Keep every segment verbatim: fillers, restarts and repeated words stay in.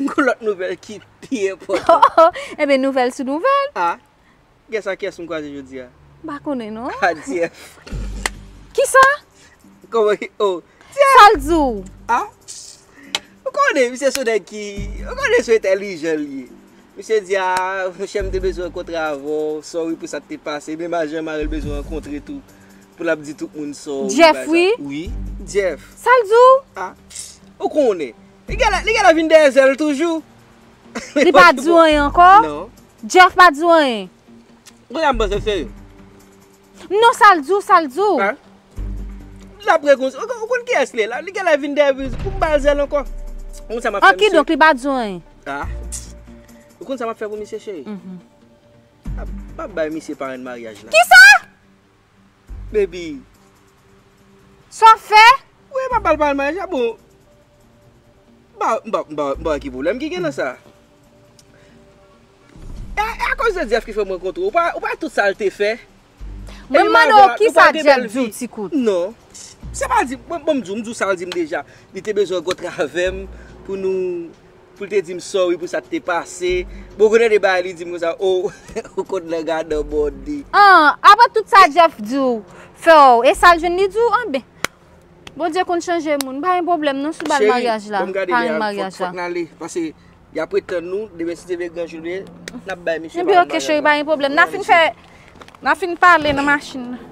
Gon lòt nouvèl ki pi enpòtan. Enben, nouvèl sou nouvèl. Ah, gen sa, kiyès m kwaze jodi a? M pa konnen, non. Ah, Jeff. Kisa? Kòman ki, oh, Jeff! Sa l di w? Ah, ou konnen, misye se yon nèg ki, ou konnen se entèlijan li ye. Misye di, ah, monchè, m te bezwen rankontre avè w, sorry pou sa k te pase, men majan mari l bezwen rankontre tou, pou l ap di tout moun sorry, Jeff, wi? Wi, Jeff. Sa l di w? Ah, ou konnen. Li genlè, li genlè vin dèyè zèl toujou. Li pa di w anyen ankò? Non. Jeff pa di w anyen? Kounye a m panse se. Non, sa l di w, sa l di w? Hein? L ap rekonsi-, ou, ou konn kiyès li ye la? Li genlè vin dèyè pou, pou m ba l zèl ankò. Ou konn sa m ap fè, misye? An kidonk, li pa di w anyen? Ah. Ou konn sa m ap fè pou misye, cheri? Mhm. M ap, m ap bay misye parenn maryaj la. Kisa? Baby. Sa w fè? Wi, m ap ba l parenn maryaj la, bon. M pa, m pa, m pa, m pa wè ki pwoblèm ki gen nan sa. E, e akoz de Jeff ki fè m rankontre w. Ou pa, ou pa tout sa l te fè. Mwen mande w kisa Jeff di w ti kout. Non. Se pa di, bon, bon, m di w, m di w sa l di m deja. Li te bezwen rankontre avè m pou nou, pou l te di m sorry pou sa k te pase. Bon, konnen de bagay li di m konsa, oh, ou konn nan gadan bòde. An, apre tout sa Jeff di w, fè w, e sa l jwenn li di w, anben. Bondye konn chanje moun. Pa gen pwoblèm non sou bal maryaj la. Cheri, ban m gade lè a, fòk, fòk n ale, paske y ap ret tann nou, demen si Dye vle gran jou l ye, n ap bay misye parenn maryaj la. Enben, ok, cheri, pa gen pwoblèm. N a fin fè, n a fin pale nan machin nan.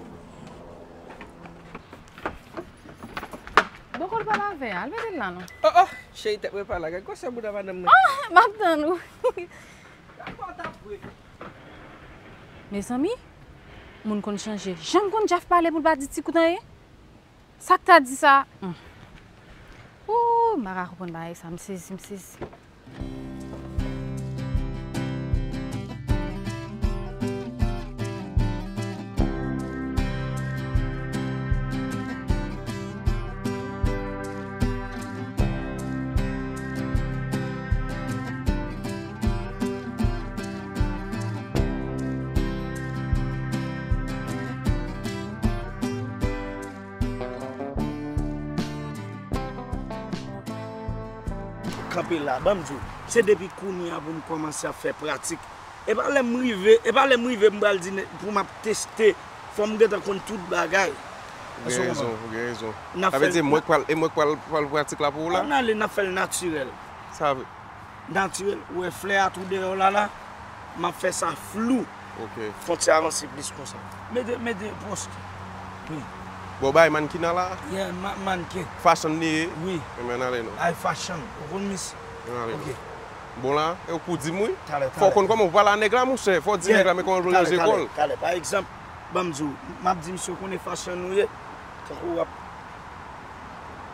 Bòkò l pa lave a, al mete l la non. Oh, oh, cheri, tèt mwen pa la, gad gwosè bouda madanm mwen. Ah, m ap tann ou. Mezanmi, moun konn chanje. Jan m konn Jeff pale pou l pa di ti kout anyen. Sa k ta di sa? Hmm. Ooh, m pa ka konprann bagay sa, m sezi, m sezi. Kanpe la, ban m di w, se depi kounye a pou m kòmanse ap fè pratik. E pa lè m rive, e pa lè m rive m pral di nèg pou m ap teste, fò m gentan konn tout bagay. Ou gen rezon, ou gen rezon. Sa vle di e mwen k pral, e mwen k pral, pral pratik la pou ou la? Ann ale, n ap fè l natirèl. Sa vle. Natirèl, ou wè flè a tou dèyè w la la, m ap fè sa flou. Ok. Fò n ti avanse plis konsa. Mete, mete post. Wi. Bon, bay mannequin an la? Yeah, ma-, mannequin. Fashion li ye? Wi. Enben, ann ale non. Ay fashion. Ou konn misye? Ann ale non. Ok. Bon la, e ou k pou di m wi. Talè, talè. Fò w konn kòman w pale a nèg la, monchè. Fò w di nèg la, men kòman pou l ranje kò l. Talè, talè. Pa egzanp, ban m di w, m ap di misye, ou konnen fashion nou ye. Tankou w ap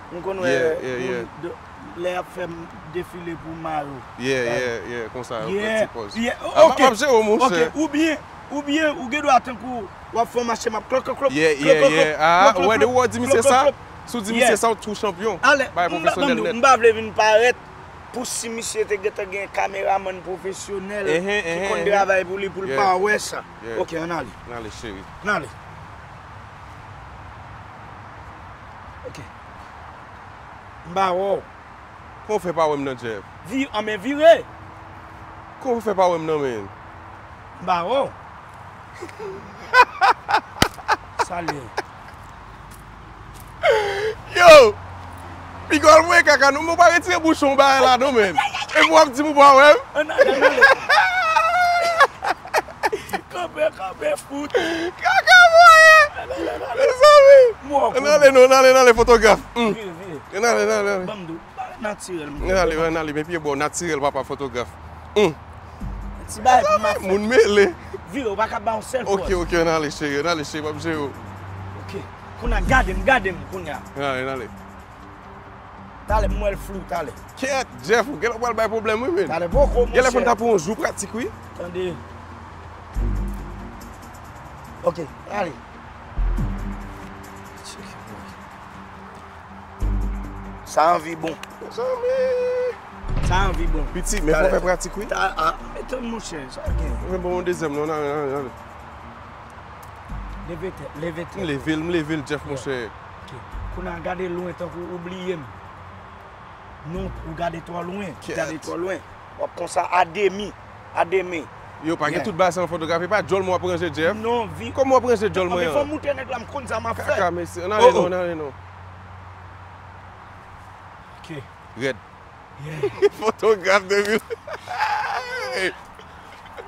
M konn wè moun do-, lè y ap fè m defile pou mayo. Yeah, yeah, yeah, konsa, yo pran ti pòz. Yeah, ah, m ap jere w, monchè. Ok, oubyen, oubyen ou gen dwa tankou w ap fè yon mache m ap klòk, klòk, klòk, yeah, yeah, yeah. Ah, ou wè, depi w di misye sa, si w di misye sa, ou tou chanpyon. Bagay pwofesyonèl nèt. M pa vle vin parèt pou si misye te gentan gen kameramann pwofesyonèl ki konn travay pou li, pou l pa wè sa. Ok, ann ale. Ann ale, cheri. Ann ale. Ok. M pa wè w. Kòman w fè pa wè m nan, Jeff? Vi-, anben vire. Kòman w fè pa wè m nan, men? M pa wè w. Sa l ye? Yo! Piga w al voye kaka non, men w pa retire bouchon w bagay la non, men. Epi w ap di m ou pa wè m? Ann ale, ann ale. Kanpe, kanpe, fout. Kaka voye! Ann ale, ann ale. Mezanmi! Ann ale non, ann ale, ann ale, fotograf. Hmm. Vire, vire. Ann ale, ann ale, ann ale. Ban m di w, bagay natirèl, m konprann. Ann ale, ann ale, men pye bò, natirèl, papa fotograf. Hmm. Ti bagay pou m ap fè. Moun mele. Vire, ou pa ka ba yon sèl pòz. Ok, ok, ann ale, cheri, ann ale, cheri, m ap jere w. Ok. Kounye a, gade m, gade m, kounye a. Ann ale, ann ale. Talè, m wè l flou, talè. Kyèt, Jeff, ou genlè pral bay pwoblèm, wi, men. Talè, poko, monchè. Genlè fò n ta pran yon jou pratik, wi. Tande. Ok, ale. Sa anvi bon. Mezanmi. Sa anvi bon. Piti, men fò fè pratik, wi. Ta-, a, men tann, monchè, sa gen. Mwen bon, yon dezyèm, non, nan, nan, nan. Leve tèt, leve tèt. M leve l, m leve l, Jeff, monchè. Ok. Kounye a, gade lwen tankou ou bliye m. Non, ou gade twò lwen. Ou gade twò lwen. W ap konsa a demi. A demi. Yo, pa gen tout bagay sa nan fotografi, pa djòl mwen w ap ranje, Jeff. Non, vi. Kòman w ap ranje djòl mwen an? Fò m moute nèg la, m konn sa m ap fè. Kaka, mesye. Ann ale non, ann ale non. Ok. Rèd. Fotograf de vil.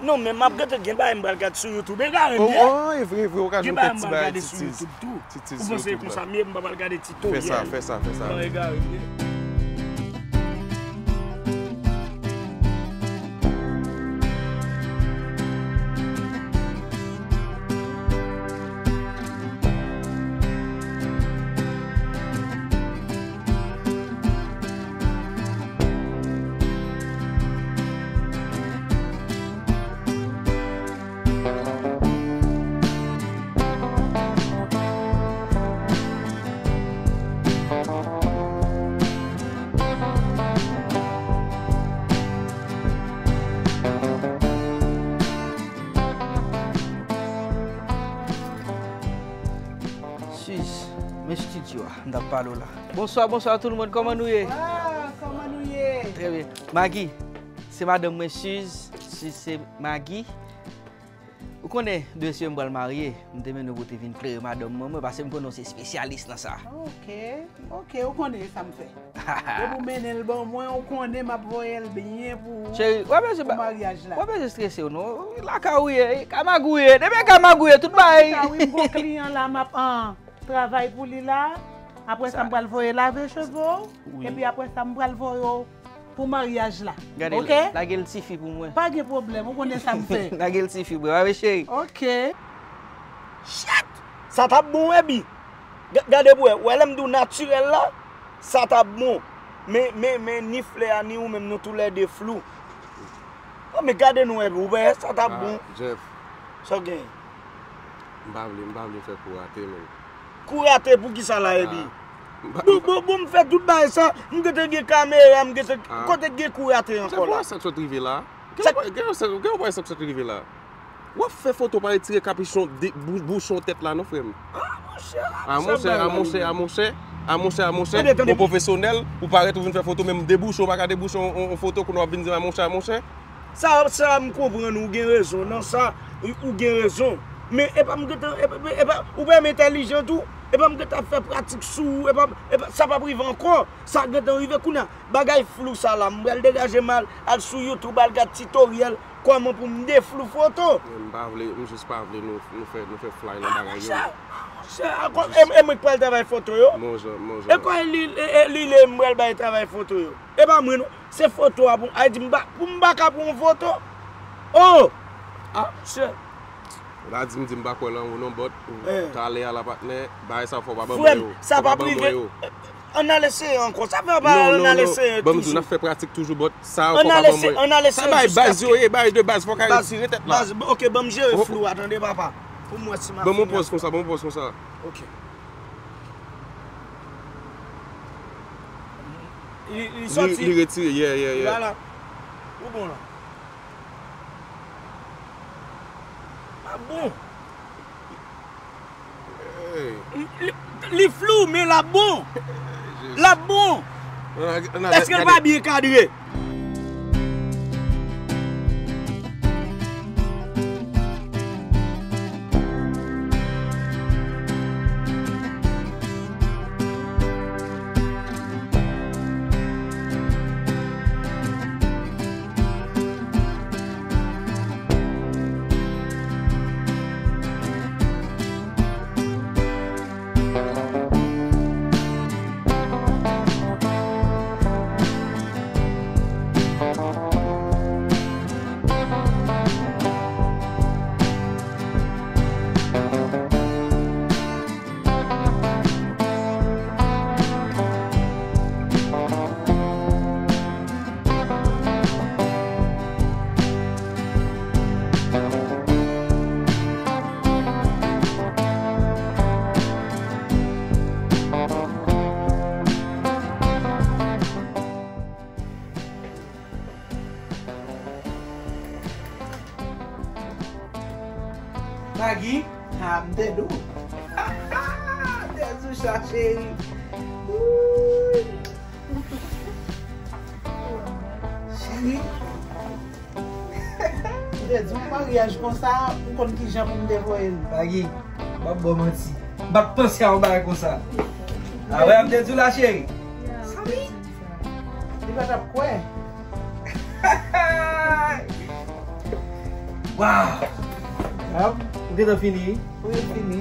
Non, men m ap gentan gen bagay m pral gade sou YouTube. Egare m ye. Oh, e vre, e vre, ou ka jwenn kèk ti bagay Titiz. Titiz sou YouTube la. Ou panse konsa m ye, m pa pral gade titoryèl. Fè sa, fè sa, fè sa. Non, egare m ye. Suze, men estidyo a, m t ap pale w la. Bonswa, bonswa tout moun, kòman nou ye? Bonswa, kòman nou ye? Trè byen. Maggie, se madanm mwen, Suze. Suze, se Maggie. Ou konnen, de mesye m pral marye, m te mennen w pou w te vin klere madanm mwen, mwen, paske m konnen w se espesyalis nan sa. Ok, ok, ou konnen sa m fè. Depi w mennen l ban mwen, ou konnen m ap voye l byen pou, pou maryaj la. Cheri, w ap bezwen strese w non. Lakay ou ye, ka magouye. Depi ka magouye, tout bagay. Wi, m gon kliyan la, m ap, an, travay pou li la. Apre sa, m pral voye lave cheve w. Epi apre sa, m pral voye w pou maryaj la. Gade, lage l tifi pou mwen. Pa gen pwoblèm, ou konnen sa m fè. Lage l tifi pou mwen, wi, cheri. Ok. Shit! Sa t ap bon, Ebi. Ga-, gade pou wè, wè lè m di w natirèl la, sa t ap bon. Men, men, men ni flè a, ni ou menm, nou toulède flou. Oh, men gade nou, Ebi, ou wè, sa t ap bon. Ah, Jeff. Sa w gen? M pa vle, m pa vle fè kou rate, menm. Kou rate pou kisa la, Ebi? Ah. Bon, bon, bon, m fè tout bagay sa, m gentan gen kamera, m gentan, kote k gen kou rate ankò la? Jeff, ou wè sa k sot rive la? Gen yon, gen yon, gen yon bagay sa k sot rive la. W ap fè foto pa retire kapichon de, bou-, bouchon tèt la non, frè m. Ah, monchè, ah, monchè, ah, monchè, ah, monchè, ah, monchè, ah, monchè. Ou pwofesyonèl, ou parèt ou vin fè foto, menm debouche, ou pa ka debouche yon, yon, yon foto, kounye a w ap vin di m, ah, monchè, ah, monchè. Sa, sa, m konprann ou, ou gen rezon. Nan sa, ou, ou gen rezon. Men, e pa m gentan, e pa, e pa, ou pa m entèlijan tou. E pa m gentan ap fè pratik sou ou, e pa, e pa, sa p ap rive ankò. Sa gentan rive kounye a. Bagay flou sa la, m pral degaje m al, al sou YouTube, al gad titoryèl, kòman pou m deflou foto. Men m pa vle, m jis pa vle nou, nou fè, nou fè fly nan bagay yo. Monchè, monchè, e, e mwen k pral travay foto yo? Monchè, monchè. E kwa li, e, e li le m pral bay travay foto yo? E pa mwen non. Se foto a pou, a di m pa, pou m pa ka pran yon foto? Oh! Ah, monchè. Ou la di m, di m pa kwè lan ou non, but talè a la, patnè, bagay sa fò pa ban mwen yo. Frè m, sa p ap rive. Ann al eseye ankò. Sa fè w pa ann al eseye tou? Ban m di w, n ap fè pratik toujou, but sa yo fò pa ban mwen. Ann al eseye jiskaske. Sa bagay baz yo ye, bagay de baz, fò ka retire tèt la. Baz, ok, ban m jere flou a, tande papa. Pou m wè si m ap fini. Ban m yon pòz konsa, ban m yon pòz konsa. Ok. Li, li soti. Li retire, yeah, yeah, yeah. Li pa la. Ou bon la. L ap bon. Li, li flou, men l ap bon. L ap bon. Èske l pa byen kadre? Maggie, ah, m te di w. M te di w sa, cheri. Wouy. Wi. Ou te di yon maryaj konsa, m konn kijan pou m te voye l. Bagay, m ap ba w manti. M pa t panse a yon bagay konsa. A wè, m te di w la, cheri. Sa wi. Li pa t ap kwè. Waw. Ap, ou gentan fini? Wi, m fini.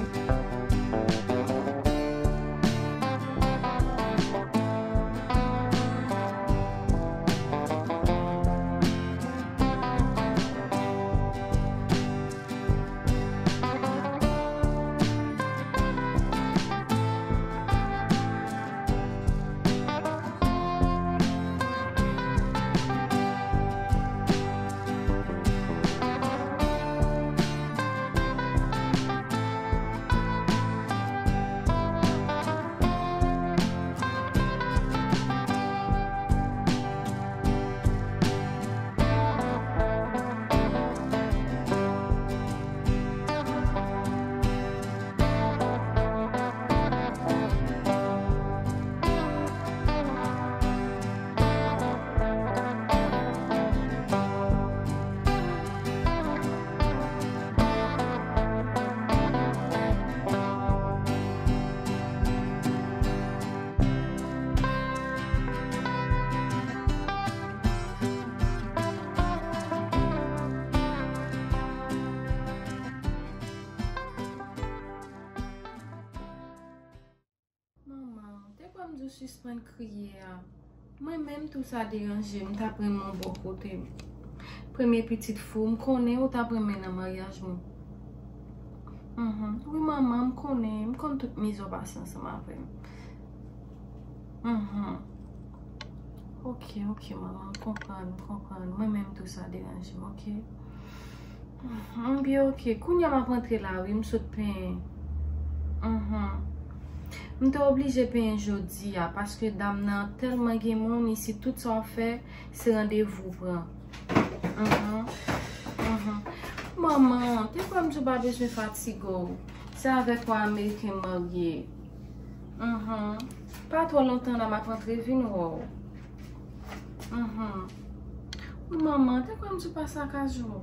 Manman, te kwè m di w sispann kriye a. Mwen menm tou sa deranje m, m t ap renmen w bò kote m. Premye pitit fi w, m konnen ou t ap renmen nan maryaj mwen. Mhm. Wi, manman, m konnen, m konn tout mizè w pase ansanm avè m. Mhm. Ok, ok, manman, m konprann, m konprann. Mwen menm tou sa deranje m, ok? Mhm, m byen ok. Kounye a m ap rantre la wi, m sot penyen. Mhm. M te oblije penyen jodi a, paske dam nan tèlman gen moun isit, tout sa w ap fè, se randevou w pran. Mhm. Mhm. Manman, te kwè m di w pa bezwen fatige w. Se avèk yon Ameriken m marye. Mhm. Pa twò lontan la, m ap rantre vin wè w. Mhm. Wi, manman, te kwè m di w pa sakaje w.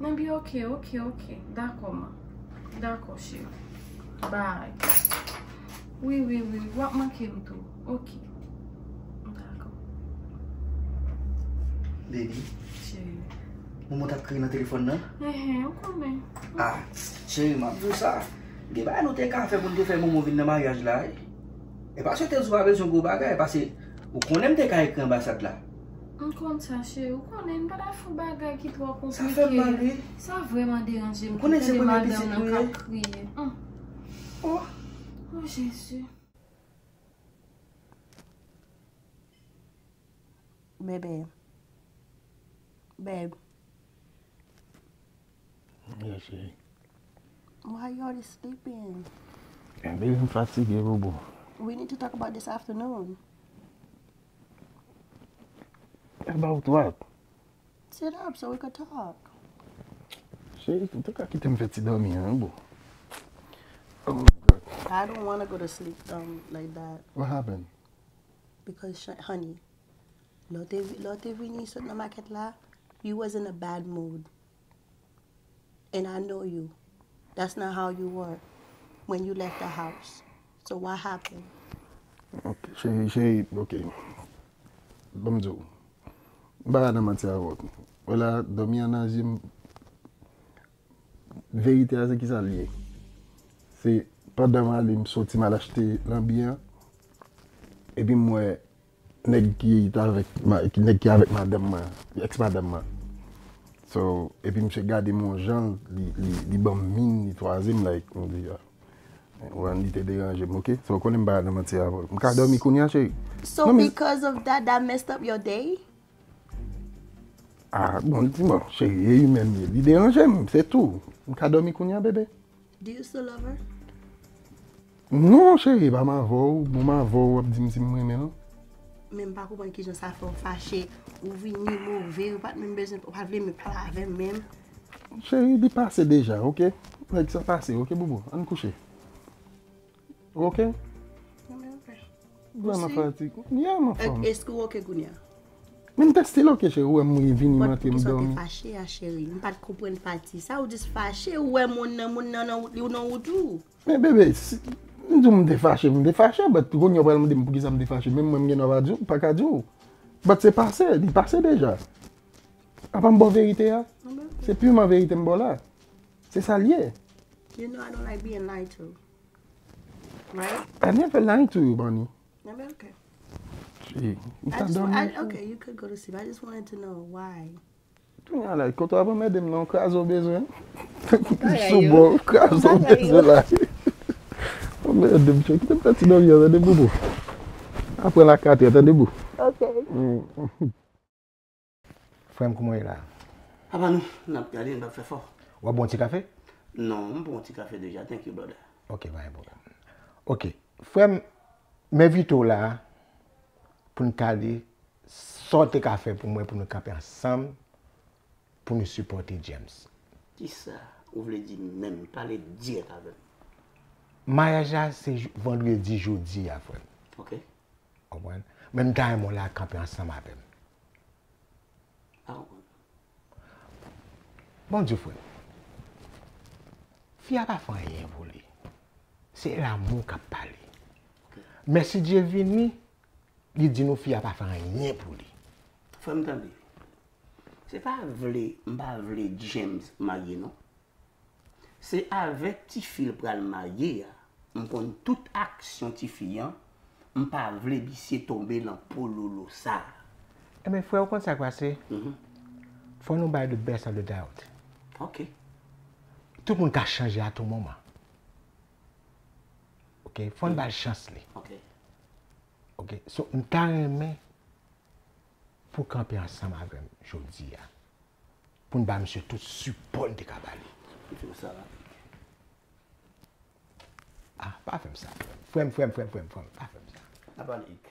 Men byen, ok, ok, ok. Dakò, man. Dakò, cheri. Bye. Wi, wi, wi. W ap manke m tou. Ok. Dakò. Baby. Cheri. Manman t ap kriye nan telefòn nan? Enhen, ou konnen. Ah, cheri, m ap di w sa. Gen bagay nou te ka fè pou n te fè Momo vin nan maryaj la, wi. E pa sou te di w pa bezwen gwo bagay, paske ou konnen m te ka ekri anbasad la. M konn sa, cheri. Ou konnen m pa ta fè yon bagay ki twò konplike. Sa fè m mal, wi. Sa vrèman deranje m pou tande madanm nan k ap kriye. Hum. Oh. Oh, Jezi. Bebe. Babe. Yes, cheri. Why you always sleeping? Eh, baby, m fatige, bobo. We need to talk about this afternoon. About what? Sit up so we could talk. Cheri, ou te ka kite m fè ti dòmi an, bo. Oh my God. I don't wanna go to sleep, um, like that. What happened? Because, sh- honey, lè w te, lè w te vini sot nan makèt la, you was in a bad mood. And I know you. That's not how you were when you left the house. So what happened? Ok, cheri, cheri, ok. Ban m di w. M pa ka nan manti avè w. Wè la, dòmi an nan zye m. Verite a, se kisa l ye? Se pandan m ale, m soti, m al achte lanbi an. Epi m wè nèg ki t avèk ma-, ki, nèg ki avèk madanm mwen, èks madanm mwen. So, epi misye gade m yon jan, li, li, li ban m min, li twaze m, like, m di, ah, Randy te deranje m, ok? So, ou konnen m pa nan manti avè w. M ka dòmi kounye a, cheri. So, non, men because of that, that messed up your day? Ah, bon, di m, cheri, e imen m ye. Li deranje m, se tou. M ka dòmi kounye a, bebe? Do you still love her? Non, cheri, e pa m avè w. Bon, m avè w, w ap di m si m renmen l. Men m pa konprann kijan sa fè w fache. Ou vini move, ou pa t menm bezwen, ou pa t vle menm pale avè m menm. Cheri, li pase deja, ok? Nèg sa pase, ok, bobo? Ann kouche. Ok? Bon, men, ok. Vrèman fatig. Yeah, m anfòm. Èske ou oke kounye a? Men m te still oke, cheri. Ou wè m vini m antre m dòmi. Poukisa w te fache a, cheri? M pa t konprann pati sa. Ou jis fache, ou wè moun nan, moun nan, nan wout li, ou nan wout ou. Men bebe, si m di w m te fache, m te fache, but kounye a w pral mande m poukisa m te fache. Menm mwen m gen dwa pa di w, pa ka di w. But se pase, li pase deja. Apa m ba w verite a? Se piman verite m ba w la. Se sa l ye. You know I don't like being lied to. Right? I never lied to you, Bonnie. Never, okay. Gee, m ta dòmi. Okay, you could go to sleep. I just wanted to know why. Kounye a la, kote w ap anmède m nan, kraze w bezwen. Sou bò, kraze w bezwen la. Anmède m, chè, kite m fè ti dòmi an, tande bobo. Apre la katrè, tande bou. Ok. Frè m, kòman w ye la? Apa nou, n ap gade, n p ap fè fò. W ap bon ti kafe? Non, m bon ti kafe deja, thank you brother. Ok, pa gen pwoblèm. Ok, frè m, m envite w la pou n gade sa w te ka fè pou mwen pou nou kanpe ansanm pou nou sipòte James. Kisa ou vle di menm? Pale dirèk avè m. Maryaj la se vandredi jodi a, frè m. Ok. Konprann? Men m ta renmen w la kanpe ansanm avè m. Pa konprann. Bon, di frè m. Fi a pa fè anyen pou li. Se lanmou k ap pale. Men si Dye vini, li di nou fi a pa fè anyen pou li. Frè m, tande. Se pa vle, m pa vle James marye non. Se avèk tifi l pral marye a, m konn tout aksyon tifi an, m pa vle misye tonbe nan pololo sa. Enben frè, ou konn sa k pase? Fò nou bay the best of the doubt. Ok. Tout moun ka chanje a tou moman. Ok, fò n ba l chans li. Ok. Ok, so m ta renmen pou w kanpe ansanm avè m jodi a. Pou n ba misye tout sipò n te ka ba li. Ou fin sa la. Ah, pa fè m sa. Frè m, frè m, frè m, frè m, frè m, pa fè m sa. N ap ale.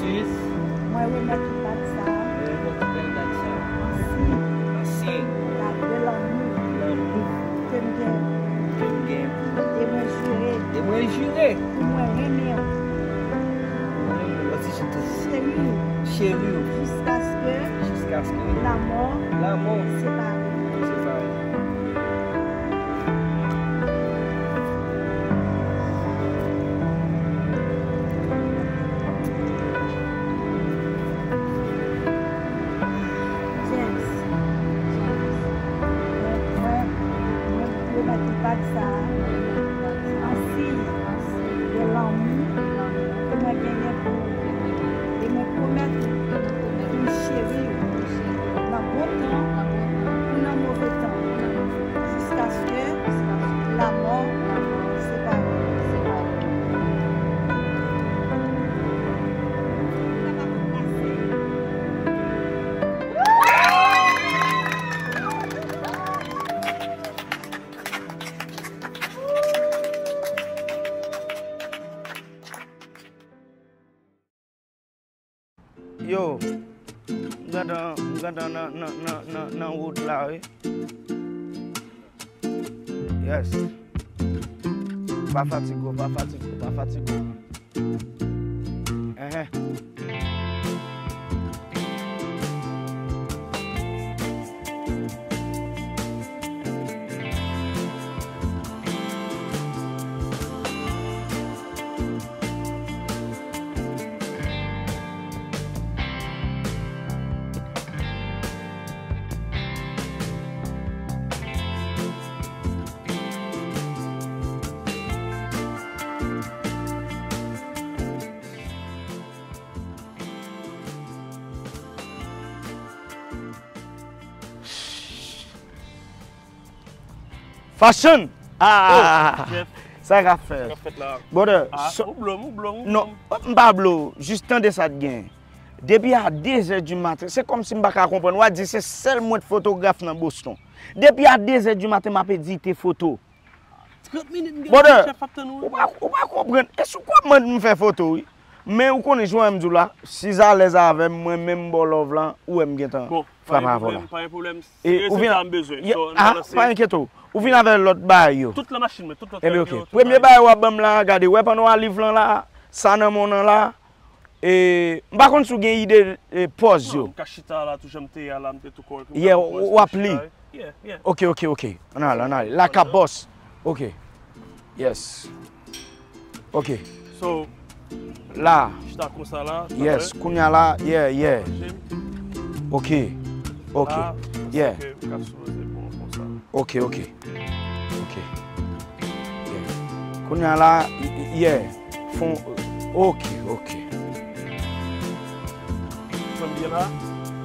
Jis mwen remèt ou bag sa a. Mwen remèt ou bèl bag sa a. An siy. An siy. De lanmou. Lanmou. Ke m gen. Ke m gen. E mwen jire. E mwen jire. Pou mwen renmen w. Mwen renmen w. Cheri. Cheri. Jiskaske. Jiskaske. Lanmò. Lanmò. Separe. Separe. James. Mwen, mwen, mwen remèt ou bag sa a. An siy de lanmou ke mwen genyen pou ou. E mwen pwomèt ou pou m cheri w nan bon tan kou nan move tan, jiskaske lamò separe nou. Ou kapab anbrase. Yo, m gentan, m gentan nan, nan, nan, nan, nan wout la, wi. Yes. Pa fatige w, pa fatige w, pa fatige w. Enhen. Fashion! Ah! Sa k ap fèt? Sa k ap fèt la? Brother, ah, so, ou blow m, ou blow m, ou non, blow m. M pa blow, jis tande sa t gen. Depi a de zè di maten, se kòmsi m pa ka konprann. W a di se sèl mwen k fotograf nan Boston. Depi a de zè di maten, m ap edite foto. Trant minit m gen, brother, chèf ap tann ou. Ou pa, ou pa konprann. E sou kòmand m fè foto, wi. Men ou konnen, jan m di w la, si z alèz avè m, mwen menm m ba w love la, ou wè m gentan frape avè w la. Bon, pa gen pwoblèm, pa gen pwoblèm. E ou vin, m bezwen. So, n a ah, lanse. Pa enkyete w. Ou vin avè lòt bagay yo. Tout nan machin mwen, tout lòt bagay yo, tout bagay. Ebyen, ok. Premye bagay w ap ban m la, gade, wè pandan w a live lan la, sa nan men w nan la, e, m pa konn si w gen ide, e, pòz yo. Non, m ka chita la, tou jan m te ye a la, m te tou kòrèk. Yeah, w ap li. Yeah, yeah. Ok, ok, ok. Ann ale, ann ale. Like a boss. Ok. Yes. Ok. So, la. Chita konsa la. Yes, kounye a la, yeah, yeah. Ok. Ok. La, yeah. Paske ou ka sipoze bon konsa. Ok, ok. Ok. Yeah. Kounye a la, y-, y-, yeah. Fon, ok, ok. Fon byen la?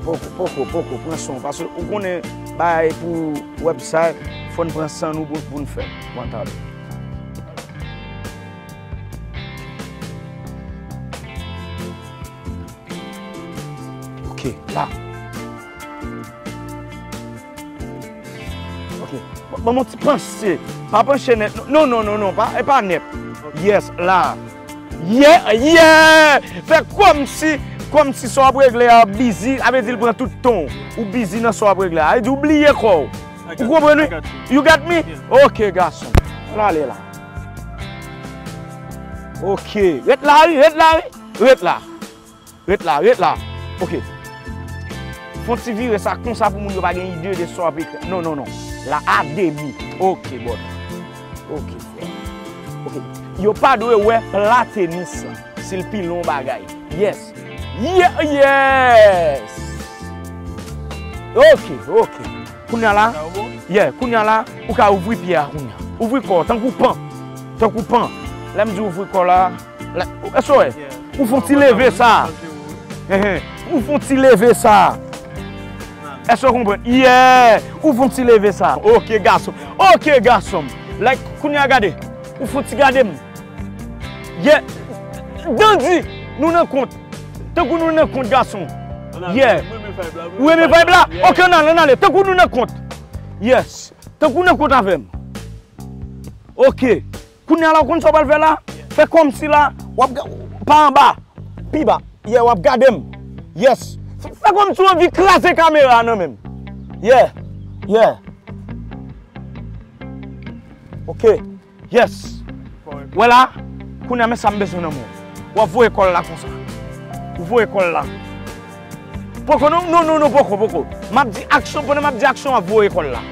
Poko, poko, poko. Pran san w. Paske ou konnen bagay pou website, fò n pran san nou pou, pou n fè. Bon, talè. Ok, la. Ok. Ban, ban m yon ti panse. Pa panche nèt. Non, non, non, non. Pa, e pa nèt. Yes, la. Yeah, yeah! Fè kòmsi, kòmsi sa w ap regle a bizi, sa vle di l pran tout tan w. Ou bizi nan sa w ap regle a. Sa vle di ou bliye kò w. Ou konprann, wi? You got me? Ok, gason. Ann ale la. Ok. Ret la, wi, ret la, wi. Ret la. Ret la, ret la. Ok. Fè yon ti vire sa konsa pou moun yo pa gen ide de sa w ap ekri. Non, non, non. La a demi. Ok, brother. Ok, frè. Ok. Yo pa dwe wè pla tenis lan. Si l pi lon bagay. Yes. Yeah, yes. Ok, ok. Kounye a la, yeah, kounye a la, ou ka ouvri pye a kounye a. Ouvri kò w, tankou pan. Tankou pan. Lè m di ouvri kò la, la, èske w wè? Ou fè yon ti leve sa. Enhen. Ou fè yon ti leve sa. Èske w konprann? Yeah! Ou fè yon ti leve sa. Ok, gason. Ok, gason. Like, kounye a gade. Ou fè yon ti gade m. Yeah. Dandi, nou nan kont. Tankou nou nan kont, gason. Yeah. Ou renmen vibe la? Ok, ann ale, ann ale. Tankou nou nan kont. Yes. Tankou nan kont avè m. Ok. Kounye a la, ou konn sa w pral fè la? Fè kòmsi la, w ap ga-, pa anba, pi ba. Yeah, w ap gade m. Yes. Fè, fè kòmsi w anvi kraze kamera a nan men m. Yeah. Yeah. Ok. Yes. Wè la, kounye a men sa m bezwen nan men w. W ap voye kò l la konsa. Ou voye kò l la. Poko, non, non, non, non, poko, poko. M ap di aksyon, pandan m ap di aksyon, w ap voye kò l la.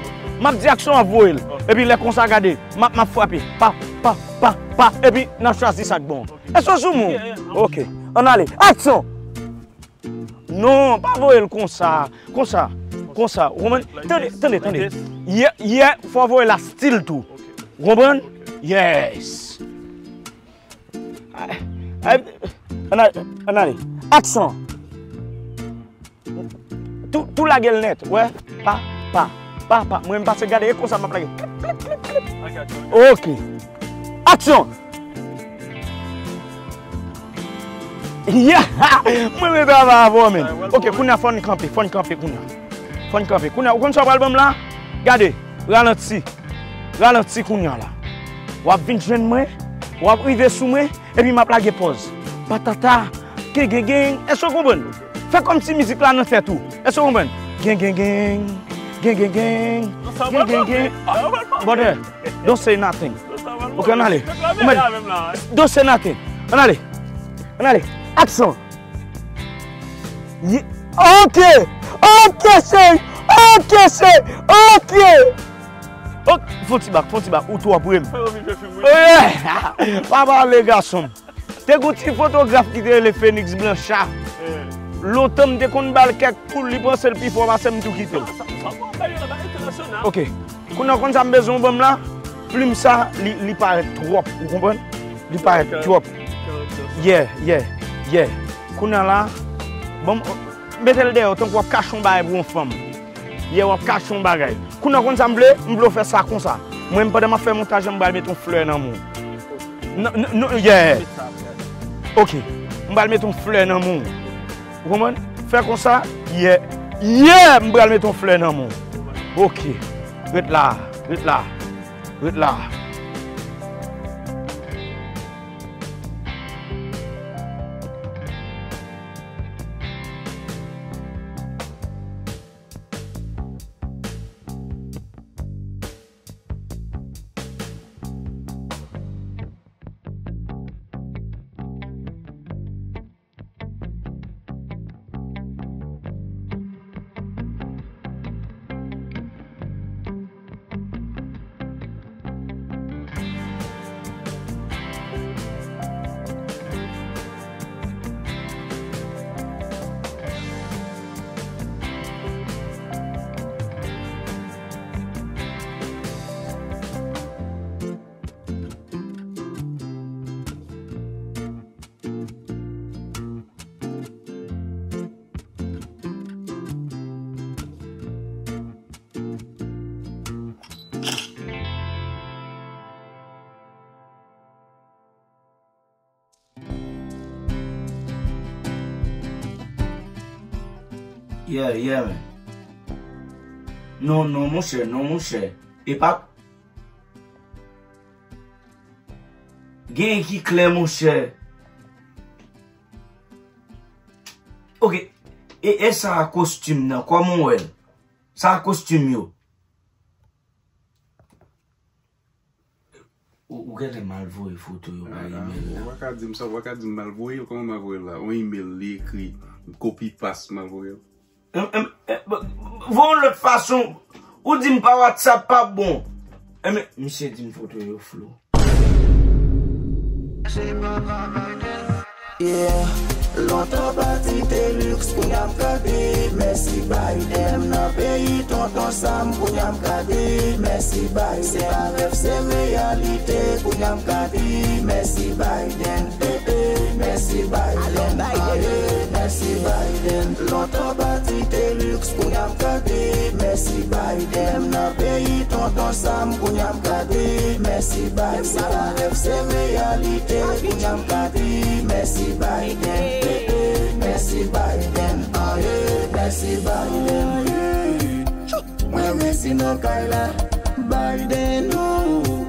M ap di aksyon, w ap voye l. Epi lè konsa, gade, m ap, m ap frape. Pa, pa, pa, pa. Epi n ap chwazi sa k bon. Èske w sou moun? Ok. Ann ale. Aksyon! Non, pa voye l konsa. Konsa. Konsa. Ou konprann? Tande, tande, tande. Yè, yè, fò w voye l a stil tou. Ou konprann? Yes. Ay, ay, ann ale, ann ale. Aksyon. Tou, tou lage l nèt. Wè. Pa, pa, pa, pa. Mwen, m pase gade, e konsa m ap lage. Klip, klip, klip, klip. Ok. Aksyon. Yeah! Mwen, mwen travay avè w, men. Ok, kounye a, fò n kanpe, fò n kanpe kounye a. Fò n kanpe. Kounye a, ou konn sa w pral ban m la? Gade, ralanti. Ralanti kounye a la. W ap vin jwenn mwen, w ap rive sou mwen, epi m ap lage pòz. Patata, gen, gen, gen. Èske w konprann? Fè kòmsi mizik la nan tèt ou. Èske w konprann? Gen, gen, gen. Gen, gen, gen. Gen, gen, gen. Brother, don't say nothing. Ok, ann ale. Ou mèt. Don't say nothing. Ann ale. Ann ale. Aksyon. Ye- Ok. Ok, cheri. Ok, cheri. Ok. Ok, fon ti bak, fon ti bak. Ou twò pre m. Frè, ou vin jwe fim, wi. Yeah. Pa pale, gason. Te gon ti fotograf ki te rele Fenix Blanchard. Lontan m te konn ba l kèk kou, li panse l pi fò pase m, m tou kite l. Ok. Kounye a, w konn sa m bezwen w ban m la? Plim sa, li, li parèt twòp, ou konprann? Li parèt twòp. Yeah, yeah, yeah. Kounye a la, ban m, mete l dèyè w tankou w ap kache yon bagay pou yon fanm. Yeah, w ap kache yon bagay. Kounye a, w konn sa m vle? M vle w fè sa konsa. Mwen, pandan m ap fè montaj la, m pral mete yon flè nan men w. Non, non, non, yeah. Ok. M pral mete yon flè nan men w. Ou konprann? Fè konsa. Yeah. Yeah, m pral mete yon flè nan men w. Ok. Ret la, ret la, ret la. Yeah, yeah, man. Non, non, monchè, non, monchè. E pa, gen ki klè, monchè. Ok. E, e sa a kostim nan, kòman w wè l? Sa a kostim yo. Ou, ou genlè mal voye foto yo pa imèl la. Ou pa ka di m sa, ou pa ka di m mal voye l, kòman m al voye l la? On imèl, li ekri, kopi pas, m al voye l. Em, em, em, voye yon lòt fason. Ou di m pa WhatsApp pa bon. Enben, misye di m foto yo flou. Yeah. Lontan pati te liks, kounye a m ka di mèsi Biden. M nan peyi tonton Sam, kounye a m ka di mèsi Biden. Se pa rèv, se reyalite, kounye a m ka di mèsi Biden. Eh, eh, mèsi Biden. Aye, mèsi Biden. Lontan pati te liks, kounye a m ka di mèsi Biden. M nan peyi tonton Sam, kounye a m ka di mèsi Biden. Se pa rèv, se reyalite, kounye a m ka di mèsi Biden. Eh, eh, mèsi Biden. Aye, mèsi Biden. Mwen resi nan kay la, Biden, oh.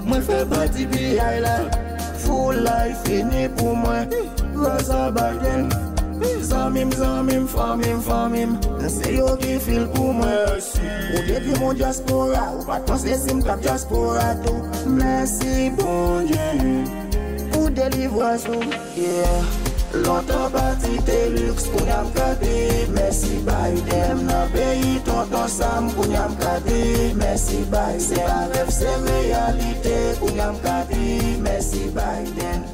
Mwen fè pati P I la, full life fini pou mwen. Grasa Biden, zanmi m, zanmi m, fanmi m, fanmi m, se yo ki fil pou mwen. Ou depi mon dyaspora, ou pa t panse si m t ap dyaspora tou. Mèsi Bondye pou delivrans ou. Yeah. Lontan pati te liks, kounye a m ka di mèsi Biden. M nan peyi tonton Sam, kounye a m ka di mèsi Biden. Se pa rèv, se reyalite, kounye a m ka di mèsi Biden.